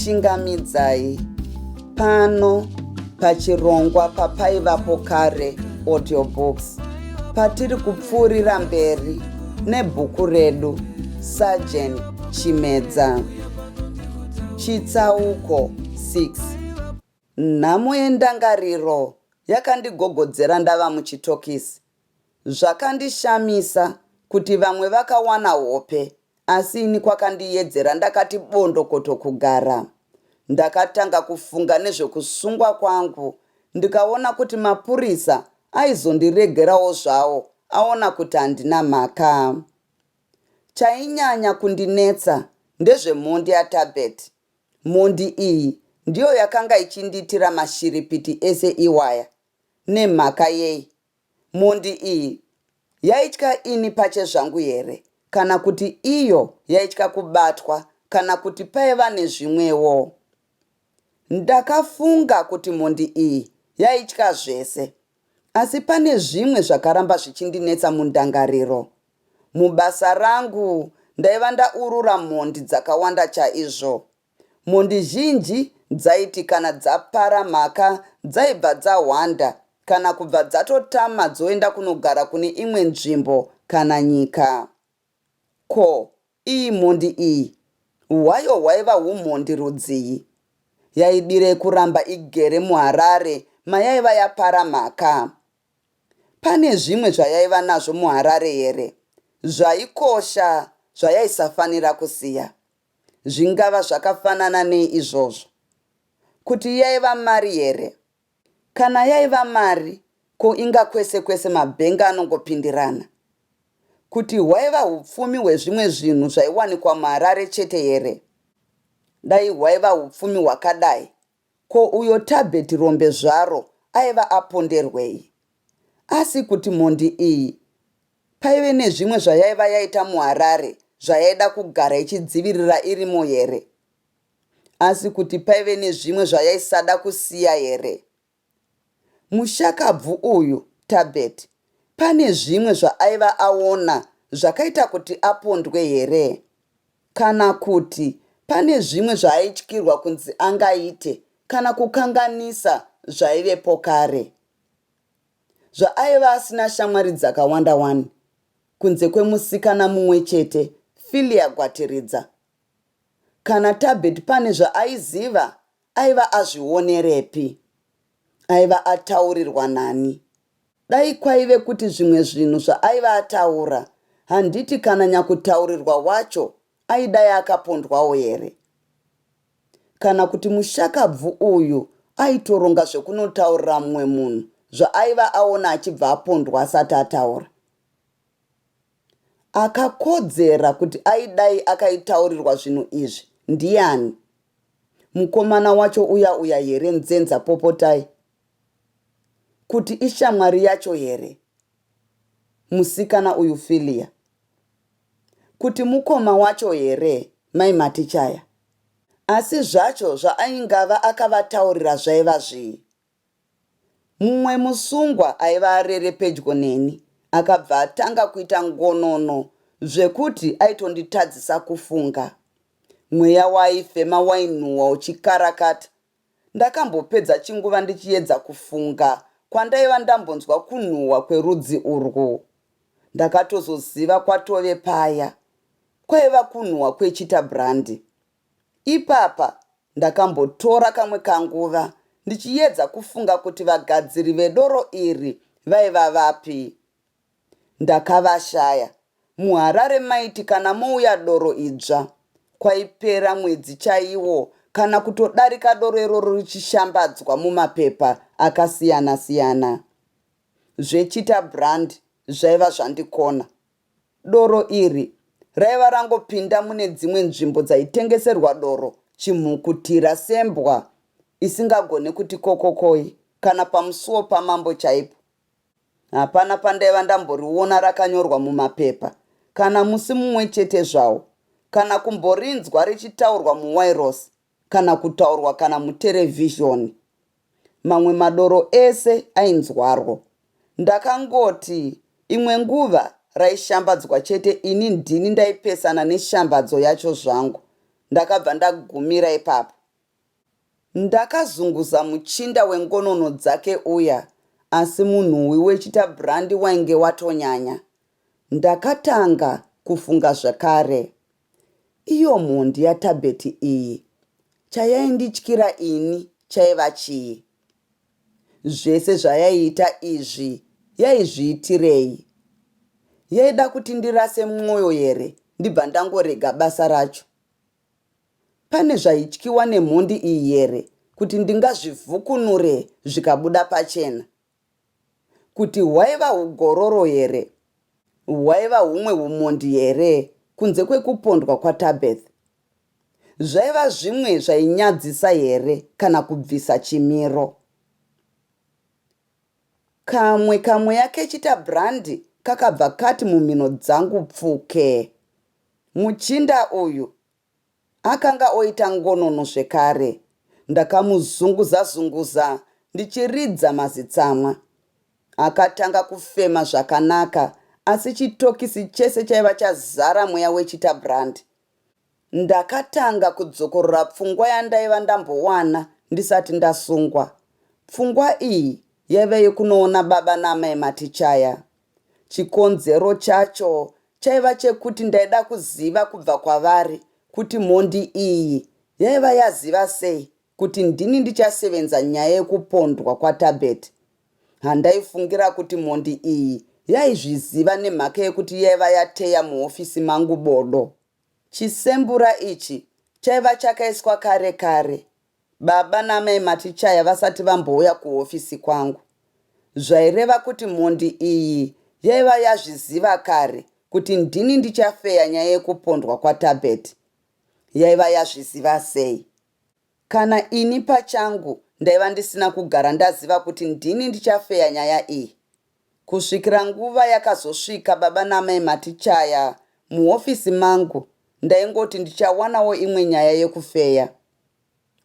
Ndinokuchingamidzai pano pachirongwa papaivapo kare audiobooks patiri kupfuurira mberi nebhuku redu Sergeant Chimedza. Chitsauko 6. Nhamo yendangariro yakandigogodzera ndava muchitokisi. Zvakandishamisa kuti vamwe vakawana hope asi ini kwakandiyedzera ndakati bondokoto kugara. Ndakatanga kufunga nezvekusungwa kwangu ndikaona kuti mapurisa aizondiregerawo zvawo aona kuti handina mhaka. Chainyanya kundinetsa ndezvemhondi yaTabet. Mhondi iyi ndiyo yakanga ichindiitira mashiripiti ese iwaya. Nemhaka yei? Mhondi iyi yaitya ini pachezvangu here kana kuti iyo yaitya kubatwa kana kuti paiva nezvimwewo? Ndakafunga kuti mhondi iyi yaitya zvese. Asi pane zvimwe zvakaramba zvichindinetsa mundangariro. Mubasa rangu ndaiva ndaurura mhondi dzakawanda chaizvo. Mhondi zhinji dzaiti kana dzapara mhaka dzaibva dzahwanda kana kubva dzatotama dzoenda kunogara kune imwe nzvimbo kana nyika. Ko iyi mhondi iyi hwayo hwaiva humhondi rudzii? Yaidirei kuramba igere muHarare mayaiva yapara mhaka? Pane zvimwe zvayaiva nazvo muHarare here zvaikosha zvayaisafanira kusiya? Zvingava zvakafanana nei izvozvo? Kuti yaiva mari here? Kana yaiva mari, ko inga kwese kwese mabhengi anongopindirana? Kuti hwaiva hupfumi hwezvimwe zvinhu zvaiwanikwa muHarare chete here? Dai hwaiva hupfumi hwakadai, ko uyo Tabet rombe zvaro aiva aponderwei? Asi kuti mhondi iyi paive nezvimwe zvayaiva yaita muHarare zvayaida kugara ichidzivirira irimo here? Asi kuti paive nezvimwe zvayaisada kusiya here? Mushakabvu uyu, Tabet, pane zvimwe zvaaiva aona zvakaita kuti apondwe here? Kana kuti pane zvimwe zvaaityirwa kunzi angaite kana kukanganisa zvaivepo kare? Zvaaiva asina shamwari dzakawanda wani, kunze kwemusikana mumwe chete, Fillia Gwatiridza. Kana Tabet pane zvaaiziva, aiva azvionerepi? Aiva ataurirwa nani? Dai kwaive kuti zvimwe zvinhu zvaaiva ataura, handiti kana nyakutaurirwa wacho aidai akapondwawo here? Kana kuti mushakabvu uyu aitoronga zvekunotaurira mumwe munhu zvaaiva aona achibva apondwa asati ataura? Akakodzera kuti aidai akaitaurirwa zvinhu izvi ndiani? Mukomana wacho uya uya here nzenza Popotai? Kuti ishamwari yacho here? Musikana uyu Filia? Kuti mukoma wacho here mai Matichaya? Asi zvacho zvaaingava akavataurira zvaiva zvii? Mumwe musungwa aiva arere pedyo neni akabva atanga kuita ngonono zvekuti aitonditadzisa kufunga. Mweya waaifema wainhuhwa uchikarakata. Ndakambopedza chinguva ndichiedza kufunga kwandaiva ndambonzwa kunhuhwa kwerudzi urwu. Ndakatozoziva kwatove paya. Kwaiva kunhuhwa kwechita brandy. Ipapa ndakambotora kamwe kanguva ndichiedza kufunga kuti vagadziri vedoro iri vaiva vapi. Ndakavashaya. MuHarare maiti kana mouya doro idzva, kwaipera mwedzi chaiwo kana kutodarika doro iroro richishambadzwa mumapepa akasiyana-siyana. ZveChita Brand zvaiva zvandikona. Doro iri raiva rangopinda mune dzimwe nzvimbo dzaitengeserwa doro chimhukutira sembwa isingagone kuti kokokoi kana pamusuwo pamambo chaipo. Hapana pandaiva ndamboriona rakanyorwa mumapepa kana musi mumwe chete zvawo, kana kumborinzwa richitaurwa muwairosi kana kutaurwa kana muterevhizhoni. Mamwe madoro ese ainzwarwo. Ndakangoti imwe nguva raishambadzwa chete ini ndini ndaipesana neshambadzo yacho zvangu. Ndakabva ndagumira ipapo. Ndakazunguza muchinda wengonono dzake uya asi munhuwi wechitabhurandi wainge watonyanya. Ndakatanga kufunga zvakare. Iyo mhondi yaTabheti iyi chayaindityira ini chaiva chii? Zvese zvayaiita izvi yaizviitirei? Yaida kuti ndirase mwoyo here ndibva ndangorega basa racho? Pane zvaityiwa nemhondi iyi here kuti ndingazvivhukunure zvikabuda pachena? Kuti hwaiva hugororo here? Hwaiva humwe humondi here kunze kwekupondwa kwaTabeth? Zvaiva zvimwe zvainyadzisa here kana kubvisa chimiro? Kamwe kamweya kechita brandi kakabva kati mumhino dzangu pfuke. Muchinda uyu Akanga oita ngonono zvekare. Ndakamuzunguza-zunguza ndichiridza mazitsamwa. Akatanga kufema zvakanaka asi chitokisi chese chaiva chazara mweya wechita brand. Ndakatanga kudzokorora pfungwa yandaiva ndambowana ndisati ndasungwa. Pfungwa iyi yaiva yekunoona baba naamai Matichaya. Chikonzero chacho chaiva chekuti ndaida kuziva kubva kwavari kuti mhondi iyi yaiva yaziva sei kuti ndini ndichasevenza nyaya yekupondwa kwaTabet. Handaifungira kuti mhondi iyi yaizviziva nemhaka yekuti yaiva yateya muhofisi mangu bodo. Chisembura ichi chaiva chakaiswa kare kare Baba naamai Matichaya vasati vambouya kuhofisi kwangu. Zvaireva kuti mhondi iyi yaiva yazviziva kare kuti ndini ndichafeya nyaya yekupondwa kwaTabet. Yaiva yazviziva sei? Kana ini pachangu ndaiva ndisina kugara ndaziva kuti ndini ndichafeya nyaya iyi. Kusvikira nguva yakazosvika baba naamai Matichaya muhofisi mangu ndaingoti ndichawanawo imwe nyaya yekufeya.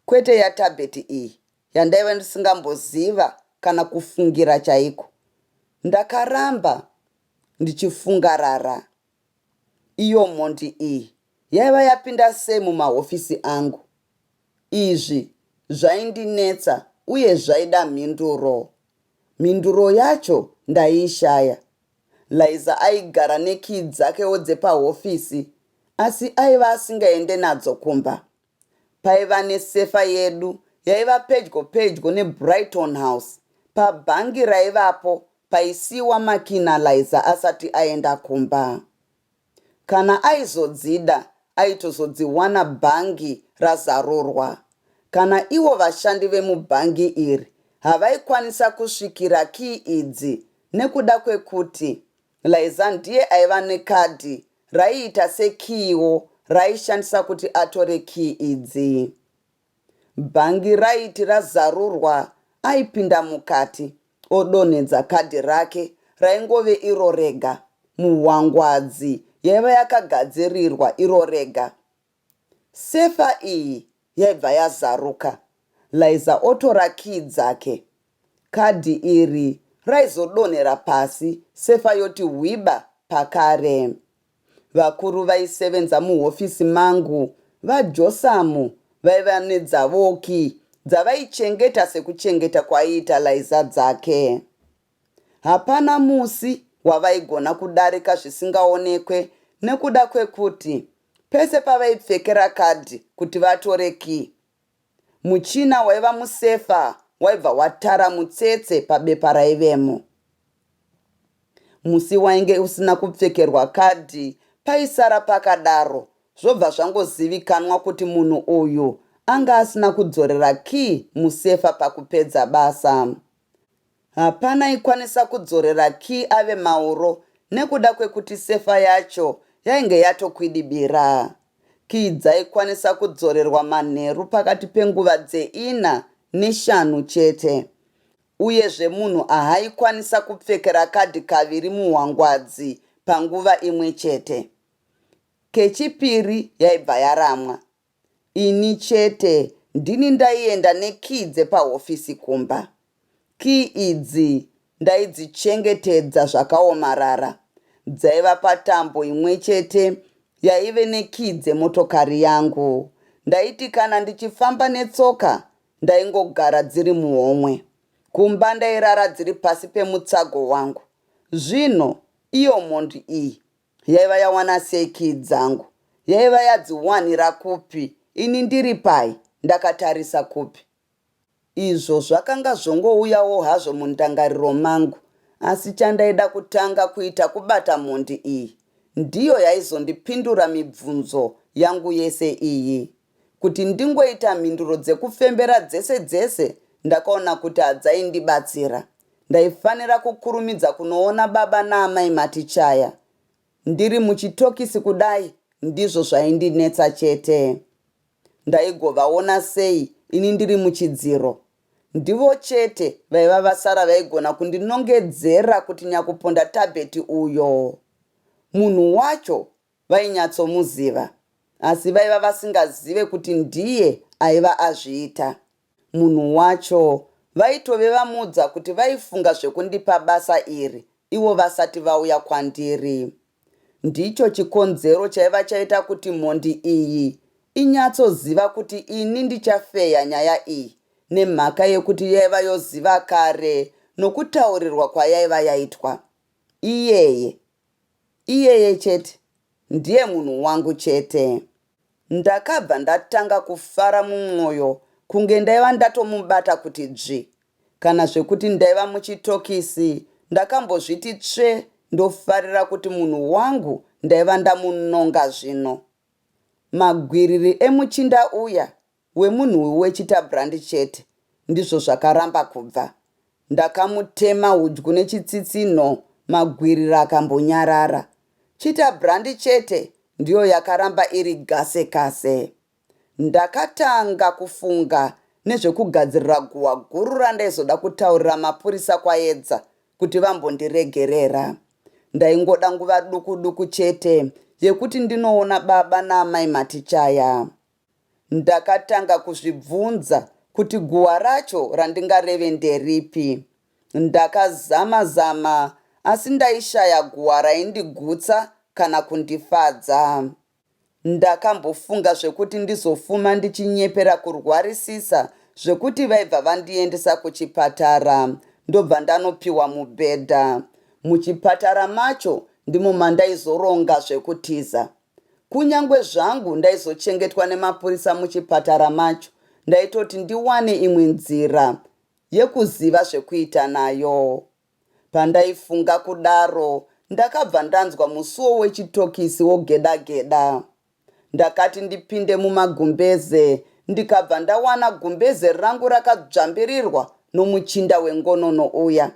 Kwete yaTabet iyi yandaiva ndisingamboziva kana kufungira chaiko. Ndakaramba ndichifungarara. Iyo mhondi iyi yaiva yapinda sei mumahofisi angu? Izvi zvaindinetsa uye zvaida mhinduro. Mhinduro yacho ndaiishaya. Laiza aigara nekii dzakewo dzepahofisi asi aiva asingaende nadzo kumba. Paiva nesefa yedu yaiva pedyo pedyo neBrighton House pabhangi raivapo paisiiwa makii naLaiza asati aenda kumba. Kana aizodzida aitozodziwana bhangi razarurwa. Kana ivo vashandi vemubhangi iri havaikwanisa kusvikira kii idzi nekuda kwekuti Laiza ndiye aiva nekadhi raiita sekiiwo raaishandisa kuti atore kii idzi. Bhangi raiti razarurwa aipinda mukati odonhedza kadhi rake raingove iro rega muhwangwadzi yaiva yakagadzirirwa iro rega. Sefa iyi yaibva yazaruka, Laiza otora kii dzake. Kadhi iri raizodonhera pasi sefa yoti hwiba pakare. Vakuru vaisevenza muhofisi mangu, vaJosamu, vaiva nedzavowo kii dzavaichengeta sekuchengeta kwaiita Laiza dzake. Hapana musi wavaigona kudarika zvisingaonekwe nekuda kwekuti pese pavaipfekera kadhi kuti vatore kii, muchina waiva musefa waibva watara mutsetse pabepa raivemo. Musi wainge usina kupfekerwa kadhi paisara pakadaro zvobva zvangozivikanwa kuti munhu uyu anga asina kudzorera kii musefa pakupedza basa. Hapana aikwanisa kudzorera key ave mauro nekuda kwekuti sefa yacho yainge yatokwidibira. Key dzaikwanisa kudzorerwa manheru pakati penguva dzeina neshanu chete. Uyezve munhu ahaikwanisa kupfekera kadhi kaviri muhwangwadzi panguva imwe chete. Kechipiri yaibva yaramwa. Ini chete ndini ndaienda nekey dzepahofisi kumba. Key idzi ndaidzichengetedza zvakaomarara. Dzaiva patambo imwechete yaive nekey dzemotokari yangu. Ndaiti kana ndichifamba netsoka Ndaingogara dziri muhomwe. Kumba ndairara dziri pasi pemutsago wangu. Zvino, iyo mhondi iyi yaiva yawana sei kii dzangu? Yaiva yadziwanira kupi ini ndiri pai ndakatarisa kupi? Izvo zvakanga zvongouyawo hazvo mundangariro mangu asi chandaida kutanga kuita kubata mhondi iyi. Ndiyo yaizondipindura mibvunzo yangu yese iyi. Kuti ndingoita mhinduro dzekufembera dzese dzese ndakaona kuti hadzaindibatsira. Ndaifanira kukurumidza kunoona baba naamai Matichaya. Ndiri muchitokisi kudai ndizvo zvaindinetsa chete. Ndaigovaona sei ini ndiri muchidziro? Ndivo chete vaiva vasara vaigona kundinongedzera kuti nyakuponda Tabeti uyo. Munhu wacho vainyatsomuziva asi vaiva vasingazive kuti ndiye aiva azviita. Munhu wacho vaitove vamuudza kuti vaifunga zvekundipa basa iri ivo vasati vauya kwandiri. Ndicho chikonzero chaiva chaita kuti mhondi iyi inyatsoziva kuti ini ndichafeya nyaya iyi nemhaka yekuti yaiva yoziva kare nokutaurirwa kwayaiva yaitwa. Iyeye. Iyeye chete. Ndiye munhu wangu chete. Ndakabva ndatanga kufara mumwoyo kunge ndaiva ndatomubata kuti dzvi. Kana zvekuti ndaiva muchitokisi ndakambozviti tsve ndofarira kuti munhu wangu ndaiva ndamunonga zvino. Magwiriri emuchinda uya wemunhuwi weChitabrand chete ndizvo zvakaramba kubva. Ndakamutema hudyu nechitsitsinho magwiriri akambonyarara. Chitabrand chete ndiyo yakaramba iri gase kase. Ndakatanga kufunga nezvekugadzirira guhwa guru randaizoda kutaurira mapurisa kwaedza kuti vambondiregerera. Ndaingoda nguva duku duku chete yekuti ndinoona baba naamai Matichaya. Ndakatanga kuzvibvunza kuti guhwa racho randingareve nderipi. Ndakazama zama asi ndaishaya guhwa raindigutsa kana kundifadza. Ndakambofunga zvekuti ndizofuma ndichinyepera kurwarisisa zvekuti vaibva vandiendesa kuchipatara ndobva ndanopiwa mubhedha. Muchipatara macho ndimo mandaizoronga zvekutiza. Kunyangwe zvangu ndaizochengetwa nemapurisa muchipatara macho ndaitoti ndiwane imwe nzira yekuziva zvekuita nayo. Pandaifunga kudaro ndakabva ndanzwa musuwo wechitokisi wogeda-geda. Ndakati ndipinde mumagumbeze ndikabva ndawana gumbeze rangu rakadzvambirirwa nomuchinda wengonono uya.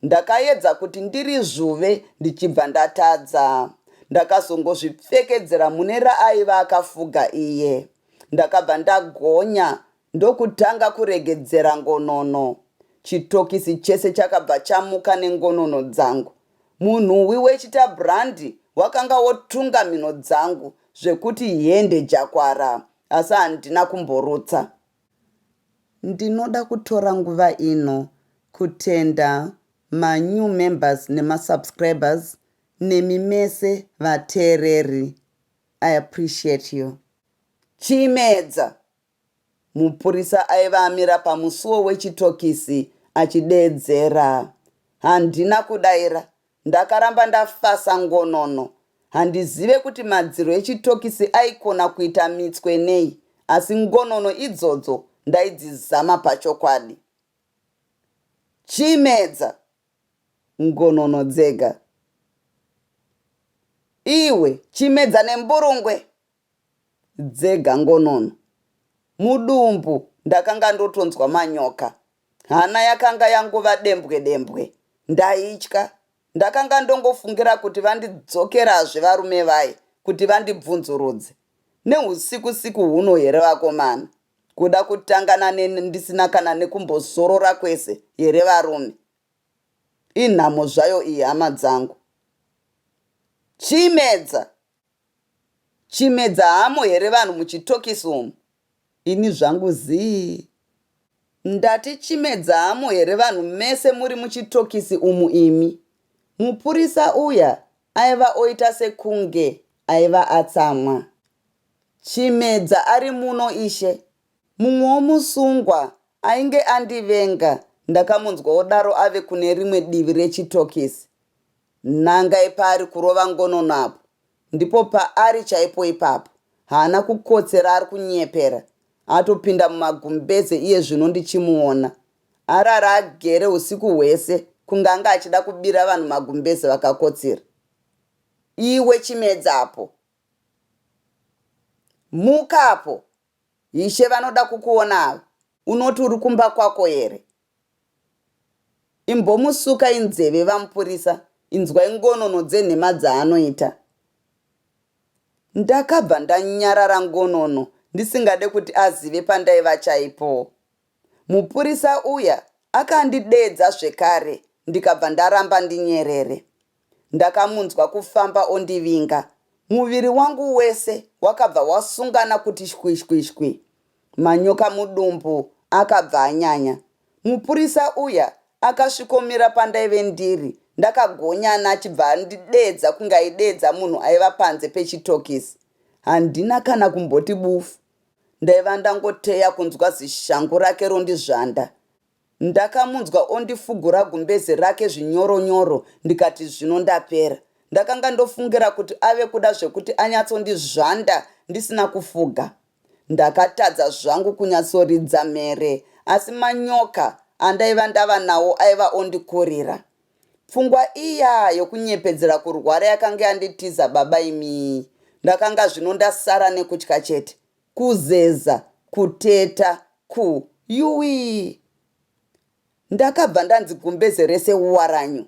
Ndakaedza kuti ndirizvuve ndichibva ndatadza. Ndakazongozvipfekedzera mune raaiva akafuga iye. Ndakabva ndagonya Ndokutanga kuregedzera ngonono. Chitokisi chese chakabva chamuka nengonono dzangu. Munhuwi weChitabrandi wakanga wotunga mhino dzangu zvekuti hende jakwara asi handina kumborutsa. Ndinoda kutora nguva ino kutenda ma new members nema subscribers nemi mese vateereri. I appreciate you. Chimedza! Mupurisa aiva amira pamusuwo wechitokisi achideedzera. Handina kudaira. Ndakaramba ndafasa ngonono. Handizive kuti madziro echitokisi aikona kuita mitswe nei asi ngonono idzodzo ndaidzizama pachokwadi. Chimedza! Ngonono dzega. Iwe, chimedza nemburungwe! Dzega ngonono. Mudumbu ndakanga ndotonzwa manyoka. Hana yakanga yangova dembwe dembwe. Ndaitya. Ndakanga ndongofungira kuti vandidzokerazve varume vaye kuti vandibvunzurudze. Nehusiku siku huno here vakomana? Kuda kutangana neni ndisina kana nekumbozorora kwese here varume? Inhamo zvayo iyi hama dzangu. Chimedza! Chimedza hamo here vanhu muchitokisi umu? Ini zvangu zii. Ndati chimedza hamo here vanhu mese muri muchitokisi umu imi? Mupurisa uya aiva oita sekunge aiva atsamwa. Chimedza ari muno ishe. Mumwewo musungwa. Ainge andivenga ndakamunzwa odaro ave kune rimwe divi rechitokisi. Nangai paari kurova ngonono apo. Ndipo paari chaipo ipapo. Haana kukotsera ari kunyepera. Atopinda mumagumbeze iye zvino ndichimuona. Arara agere usiku hwese kunge anga achida kubira vanhu magumbeze vakakotsira. Iwe Chimedza apo. Muka apo. Ishe vanoda kukuona ava. Unoti uri kumba kwako here? Imbomusukai nzeve vamupurisa inzwai ngonono dzenhema dzaanoita. Ndakabva ndanyarara ngonono ndisingade kuti azive pandaiva chaipo. Mupurisa uya akandideedza zvekare ndikabva ndaramba ndinyerere. Ndakamunzwa kufamba ondivinga. Muviri wangu wese wakabva wasungana kuti shwishwishwi. Manyoka mudumbu akabva anyanya. Mupurisa uya akasvikomira pandaive ndiri ndakagonyana achibva andideedza kunge aideedza munhu aiva panze pechitokisi. Handina kana kumboti bufu. Ndaiva ndangoteya kunzwa zishangu rake rondizvanda. Ndakamunzwa ondifugura gumbeze rake zvinyoro-nyoro ndikati zvino ndapera. Ndakanga ndofungira kuti ave kuda zvekuti anyatsondizvanda ndisina kufuga. Ndakatadza zvangu kunyatsoridza mhere asi manyoka andaiva ndava nawo aiva ondikurira. Pfungwa iya yokunyepedzera kurwara yakanga yanditiza baba imii. Ndakanga zvino ndasara nekutya chete. Kuzeza, kuteta, ku, yuwii. Ndakabva ndanzi gumbeze rese waranyu.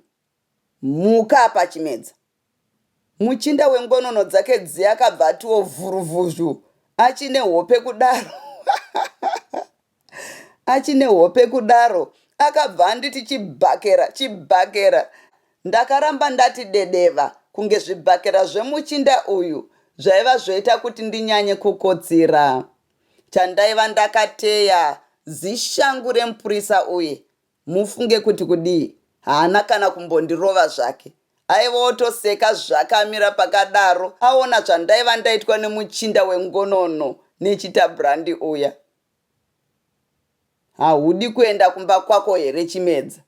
Muka apa Chimedza. Muchinda wengonono dzake dziya akabva atiwo vhuruvhuzhu achine hope kudaro. Achine hope kudaro akabva anditi chibhakera chibhakera. Ndakaramba ndati dedeva kunge zvibhakera zvemuchinda uyu zvaiva zvoita kuti ndinyanye kukotsira. Chandaiva ndakateya zishangu remupurisa uye mufunge kuti kudii haana kana kumbondirova zvake. Aiva otoseka zvake amira pakadaro aona zvandaiva ndaitwa nemuchinda wengonono nechitabrandi uya. Haudi kuenda kumba kwako here Chimedza?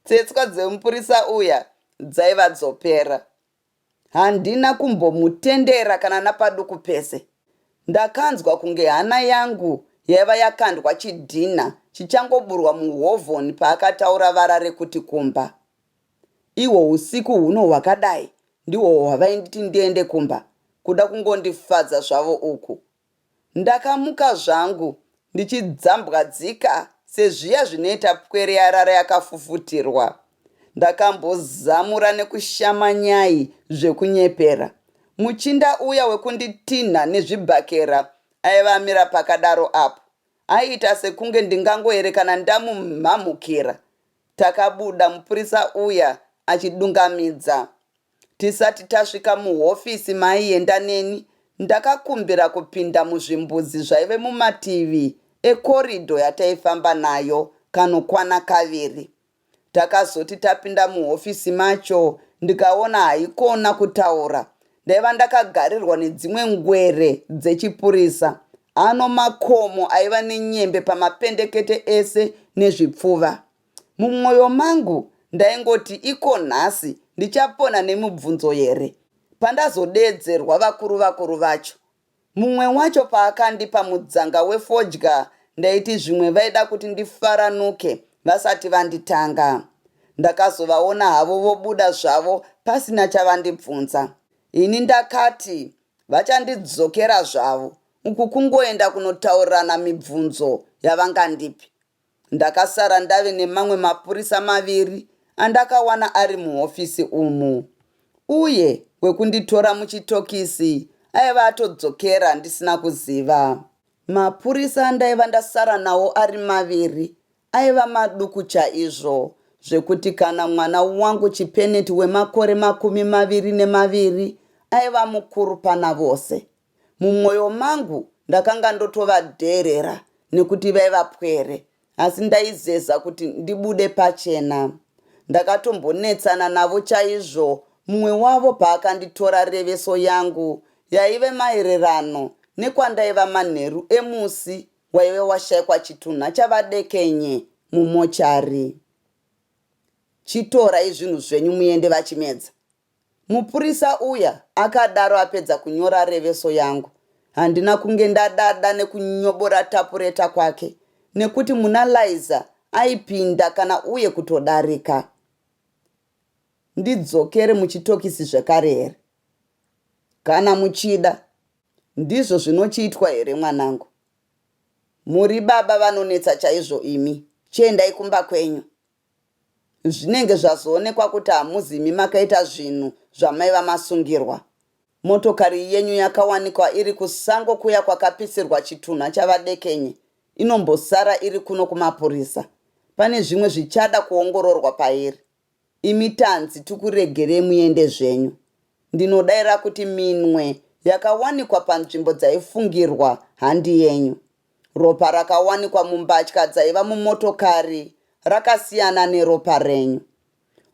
Tsetswa dzemupurisa uya dzaiva dzopera. Handina kumbomutendera kana napaduku pese. Ndakanzwa kunge hana yangu yaiva yakandwa chidhinha chichangoburwa muhovhoni paakataura vara rekuti kumba. Ihwo husiku huno hwakadai ndihwo hwavainditi ndiende kumba, kuda kungondifadza zvavo uku. Ndakamuka zvangu ndichidzambwadzika sezviya zvinoita pwere yarara yakafufutirwa. Ndakambozamura nekushama nyai zvekunyepera. Muchinda uya wekunditinha nezvibhakera aiva amira pakadaro apo. Aiita sekunge ndingangoerekana ndamumhamhukira. Takabuda mupurisa uya achidungamidza. Tisati tasvika muhofisi maaienda neni, ndakakumbira kupinda muzvimbuzi zvaive mumativi ekorido yataifamba nayo kanokwana kaviri. Takazoti tapinda muhofisi macho ndikaona haikona kutaura. Ndaiva ndakagarirwa nedzimwe ngwere dzechipurisa. Ano makomo aiva nenyembe pamapendekete ese nezvipfuva. Mumwoyo mangu ndaingoti iko nhasi ndichapona nemibvunzo here pandazodeedzerwa vakuru vakuru vacho. Mumwe wacho paakandipa mudzanga wefodya ndaiti zvimwe vaida kuti ndifaranuke vasati vanditanga. Ndakazovaona havo vobuda zvavo pasina chavandibvunza. Ini ndakati vachandidzokera zvavo uku kungoenda kunotaurirana mibvunzo yavangandipe. Ndakasara ndave nemamwe mapurisa maviri andakawana ari muhofisi umu. Uye wekunditora muchitokisi aiva atodzokera ndisina kuziva. Mapurisa andaiva ndasara nawo ari maviri aiva maduku chaizvo zvekuti kana mwana wangu Chipeneti wemakore 22 aiva mukuru pana vose. Mumwoyo mangu ndakanga ndotovadheerera nekuti vaiva pwere asi ndaizeza kuti ndibude pachena. Ndakatombonetsana navo chaizvo mumwe wavo paakanditora reveso yangu yaive maererano nekwandaiva manheru emusi. waive washaikwa chitunha chaVaDekenye mumochari. Chitorai zvinhu zvenyu muende VaChimedza. Mupurisa uya akadaro apedza kunyora reveso yangu. Handina kunge ndadada nekunyobora tapureta kwake nekuti muna Laiza aipinda kana uye kutodarika. Ndidzokere muchitokisi zvekare here? Kana muchida. Ndizvo zvinochiitwa here mwanangu? Muri baba vanonetsa chaizvo imi. Chiendai kumba kwenyu. Zvinenge zvazoonekwa kuti hamuzi imi makaita zvinhu zvamaiva masungirwa. Motokari yenyu yakawanikwa iri kusango kuya kwakapisirwa chitunha chaVaDekenye inombosara iri kuno kumapurisa. Pane zvimwe zvichada kuongororwa pairi. Imi tanzi tikuregerei muende zvenyu. Ndinodaira kuti minwe yakawanikwa panzvimbo dzaifungirwa handi yenyu. Ropa rakawanikwa mumbatya dzaiva mumotokari rakasiyana neropa renyu.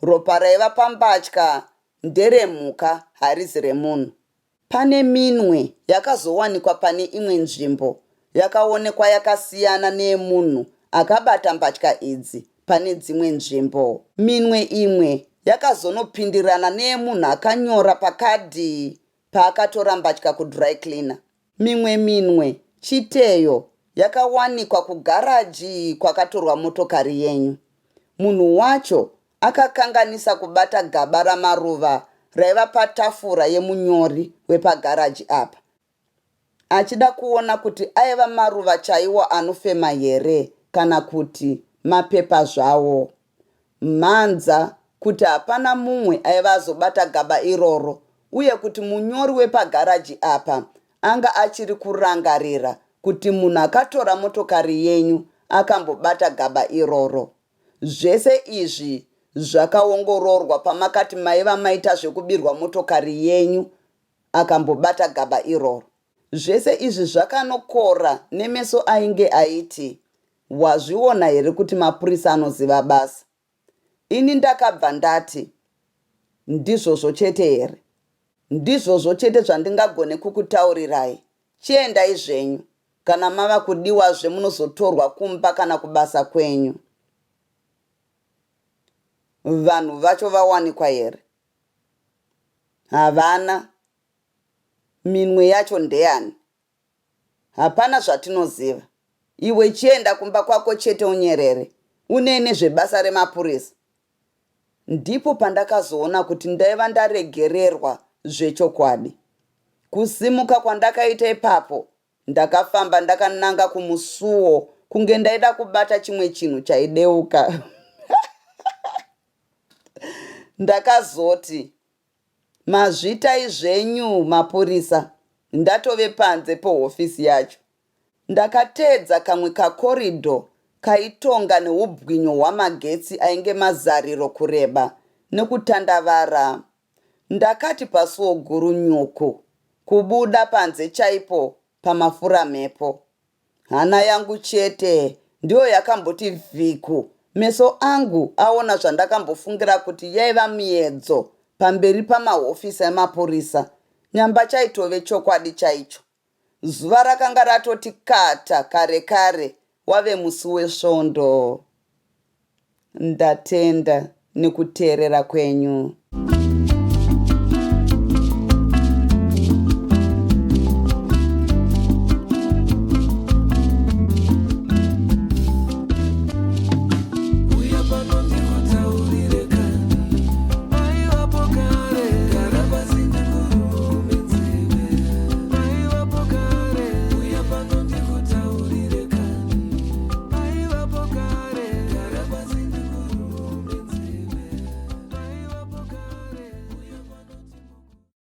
Ropa raiva pambatya nderemhuka harizi remunhu. Pane minwe yakazowanikwa pane imwe nzvimbo yakaonekwa yakasiyana neyemunhu akabata mbatya idzi pane dzimwe nzvimbo. Minwe imwe yakazonopindirana neyemunhu akanyora pakadhi paakatora mbatya kudry cleaner. Mimwe minwe chiteyo yakawanikwa kugaraji kwakatorwa motokari yenyu. Munhu wacho akakanganisa kubata gaba ramaruva raiva patafura yemunyori wepagaraji apa achida kuona kuti aiva maruva chaiwo anofema here kana kuti mapepa zvawo. Mhanza kuti hapana mumwe aiva azobata gaba iroro uye kuti munyori wepagaraji apa anga achiri kurangarira kuti munhu akatora motokari yenyu akambobata gaba iroro. Zvese izvi zvakaongororwa pamakati maiva maita zvekubirwa motokari yenyu akambobata gaba iroro. Zvese izvi zvakanokora nemeso ainge aiti, Wazviona here kuti mapurisa anoziva basa? Ini ndakabva ndati, Ndizvozvo chete here? Ndizvozvo chete zvandingagone kukutaurirai. Chiendai zvenyu. Kana mava kudiwazve munozotorwa kumba kana kubasa kwenyu. Vanhu vacho vawanikwa here? Havana. Minwe yacho ndeyani? Hapana zvatinoziva. Iwe chienda kumba kwako chete unyerere. Unei nezvebasa remapurisa? Ndipo pandakazoona kuti ndaiva ndaregererwa zvechokwadi. Kusimuka kwandakaita ipapo ndakafamba ndakananga kumusuwo kunge ndaida kubata chimwe chinhu chaideuka. Ndakazoti Mazvitai zvenyu mapurisa ndatove panze pehofisi yacho. Ndakateedza kamwe kacorridor kaitonga neubwinyo hwamagetsi ainge mazariro kureba nekutandavara. Ndakati pasuo guru nyuku kubuda panze chaipo pamafuramhepo. Hana yangu chete ndiyo yakamboti vhiku meso angu aona zvandakambofungira kuti yaiva miyedzo pamberi pamahofisi emapurisa nyamba chaitove chokwadi chaicho. Zuva rakanga ratoti kata kare kare wave musi weSvondo. Ndatenda nekuteerera kwenyu.